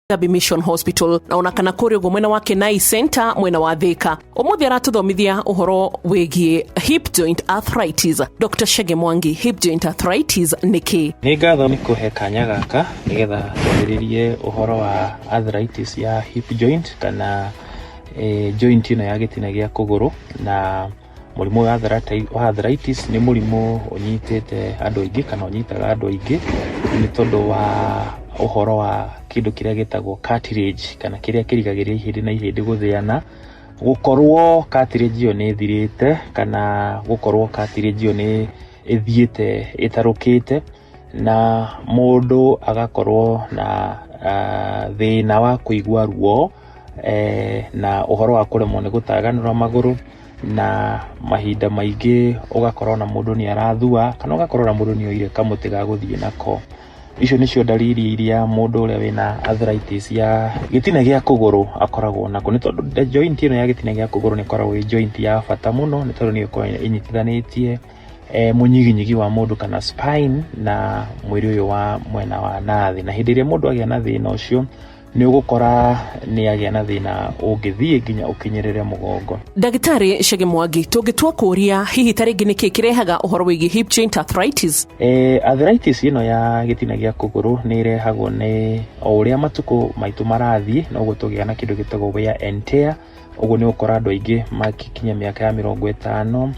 Gabi Mission Hospital na ona kana kũrĩa ũguo mwena wa Kenai Center, mwena wa Thika. Ũmũthĩ aratũthomithia ũhoro wĩgiĩ hip joint arthritis. Dr. Chege Mwangi, hip joint arthritis nĩ kĩ? Nĩ ngatho nĩ kũhe kanya gaka nĩgetha twarĩrĩrie ũhoro wa arthritis ya hip joint kana joint ĩno ya gĩtina gĩa kũgũrũ. Na mũrimũ wa arthritis nĩ mũrimũ ũnyitĩte andũ aingĩ kana ũnyitaga andũ aingĩ nĩ tondũ wa ũhoro wa kĩndũ kĩrĩa gĩtagwo cartilage, kana kĩrĩa kĩrigagĩrĩria ihĩndĩ na ihĩndĩ gũthĩana, gũkorwo cartilage ĩyo nĩ ĩthirĩte kana gũkorwo cartilage ĩyo nĩ ĩthiĩte ĩtarũkĩte, na mũndũ agakorwo na thĩna wa kũigua ruo na ũhoro wa kũremwo nĩ gũtaganũra magũrũ, na mahinda maingĩ ũgakorwo na mũndũ nĩ arathua kana ũgakorwo na mũndũ nĩ oire kamũtĩ ga gũthiĩ nako. Icio nĩcio ndariri iria mũndũ ũrĩa wĩna arthritis ya gĩtina gĩa kũgũrũ akoragwo nako, nĩ tondũ joint ĩno ya gĩtina gĩa kũgũrũ nĩ ĩkoragwo ĩ joint ya bata mũno, nĩ tondũ nĩ ĩkoragwo ĩnyitithanĩtie mũnyiginyigi wa mũndũ kana spine na mwĩrĩ ũyũ wa mwena wa nathĩ. Na hĩndĩ ĩrĩa mũndũ agĩa na thĩna ũcio, nĩ ũgũkora nĩ agĩa na thĩna ũngĩthiĩ nginya ũkinyĩrĩre mũgongo. Ndagĩtarĩ Chege Mwangi, tũngĩtua kũũria hihi ta rĩngĩ nĩkĩ kĩrehaga ũhoro wĩgiĩ hip joint arthritis? Arthritis ĩno ya gĩtina gĩa kũgũrũ nĩ ĩrehagwo nĩ o ũrĩa matukũ maitũ marathiĩ, noguo tũgĩa na kĩndũ gĩtagwo wear and tear. Ũguo nĩ ũgũkora andũ aingĩ magĩkinya mĩaka ya 50,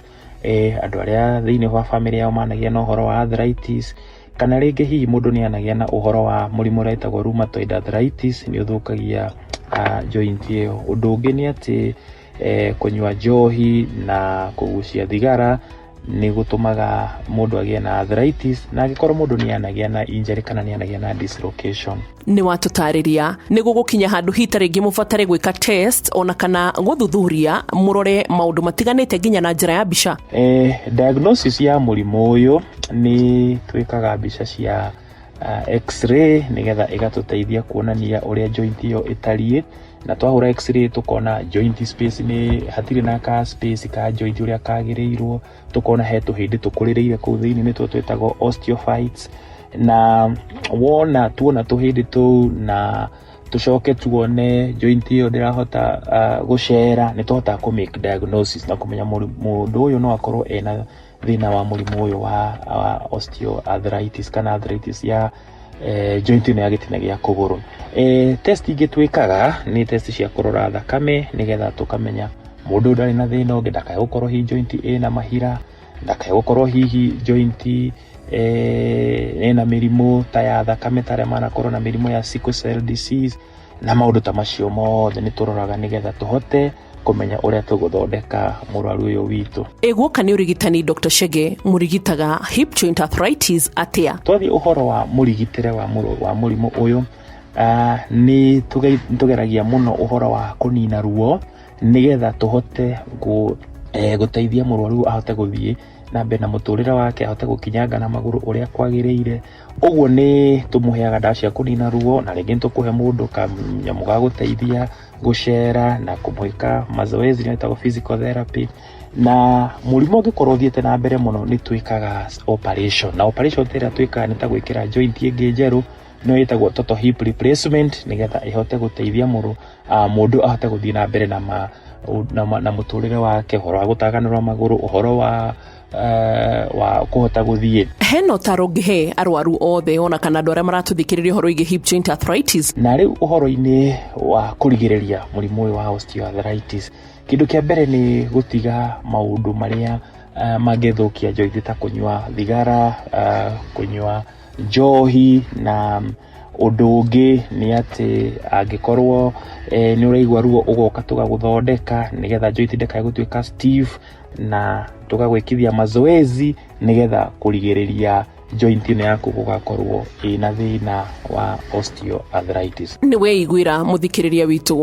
andũ arĩa thĩinĩ wa bamĩrĩ yao managĩa na ũhoro wa arthritis, kana rĩngĩ hihi mũndũ nĩ anagĩa na ũhoro wa mũrimũ ũrĩa wĩtagwo rheumatoid arthritis, nĩ ũthũkagia joint ĩyo. Ũndũ ũngĩ nĩ atĩ kũnyua njohi na kũgucia thigara nĩ gũtũmaga mũndũ agĩe na arthritis, na angĩkorwo mũndũ nĩ anagĩa na injury kana nĩ anagĩa na dislocation. Nĩ watũtarĩria nĩ gũgũkinya handũ hita rĩngĩ mũbatare gwĩka test ona kana gũthuthuria mũrore maũndũ matiganĩte nginya na njĩra ya mbica? Diagnosis ya mũrimũ ũyũ nĩ twĩkaga mbica cia x-ray nĩgetha ĩgatũteithia kuonania ũrĩa joint ĩyo ĩtariĩ, na twahũra x-ray tũkona joint space nĩ hatirĩ na ka space ka joint ũrĩa kagĩrĩirwo, tũkona he tũhĩndĩ tũkũrĩrĩire kũu thĩinĩ, nĩtuo twĩtagwo osteophytes. Na wona tuona tũhĩndĩ tũu na tũcoke tuone joint ĩyo ndĩrahota gũcera, nĩ tũhotaga kũ make diagnosis na kũmenya mũndũ ũyũ no akorwo ena thĩna wa mũrimũ ũyũ wa osteoarthritis kana arthritis ya joint ĩno ya gĩtina gĩa kũgũrũ. Test ingĩ twĩkaga nĩ test cia kũrora thakame nĩgetha tũkamenya mũndũ ũyũ ndarĩ na thĩna ũngĩ, ndakae gũkorwo hihi joint ĩna mahira, ndakae gũkorwo hihi joint ĩna mĩrimũ ta ya thakame, ta arĩa manakorwo na mĩrimũ ya sickle cell disease na maũndũ ta macio mothe nĩ tũroraga nĩgetha tũhote kũmenya ũrĩa tũgũthondeka mũrwaru ũyũ witũ. Ĩguoka nĩ ũrigitani, Dr. Chege, mũrigitaga hip joint arthritis atĩa? Twathiĩ ũhoro wa mũrigitĩre wa mũrimũ ũyũ, nĩ tũgeragia mũno ũhoro wa kũnina ruo nĩgetha tũhote gũteithia mũrwaru ahote gũthiĩ na mbere na mũtũrĩre wake, ahote gũkinyanga na magũrũ ũrĩa kwagĩrĩire. Ũguo nĩ tũmũheaga ndawa cia kũnina ruo, na rĩngĩ nĩ tũkũhe mũndũ kanyamũ ga gũteithia gũcera na kũmwĩka mazoezi nĩyo ĩtagwo physical therapy. Na mũrimũ ũngĩkorwo ũthiĩte na mbere mũno, nĩ twĩkaga operation, na operation ta ĩrĩa twĩkaga nĩ ta gwĩkĩra joint ĩngĩ njerũ, nĩyo ĩtagwo total hip replacement, nĩgetha ĩhote gũteithia mũndũ ahote gũthiĩ na mbere na mũtũrĩre wake, ũhoro wa gũtaganũra magũrũ, ũhoro wa kũhota gũthiĩ. Hena ũtaro ũngĩhe arwaru othe ona kana andũ arĩa maratũthikĩrĩria ũhoro wĩgiĩ hip joint arthritis? Na rĩu ũhoro-inĩ wa kũrigĩrĩria mũrimũ ũyũ wa osteoarthritis, kĩndũ kĩa mbere nĩ gũtiga maũndũ marĩa mangĩthũkia joint ta kũnyua thigara, kũnyua njohi. Na ũndũ ũngĩ nĩ atĩ angĩkorwo nĩ ũraigua ruo, ũgoka tũgagũthondeka nĩgetha joint ndĩkae gũtuĩka stiff, na tũgagwĩkithia mazoezi nĩgetha kũrigĩrĩria joint ĩno yaku gũgakorwo ĩna thĩna wa osteoarthritis. Nĩ weiguĩra, mũthikĩrĩria witũ.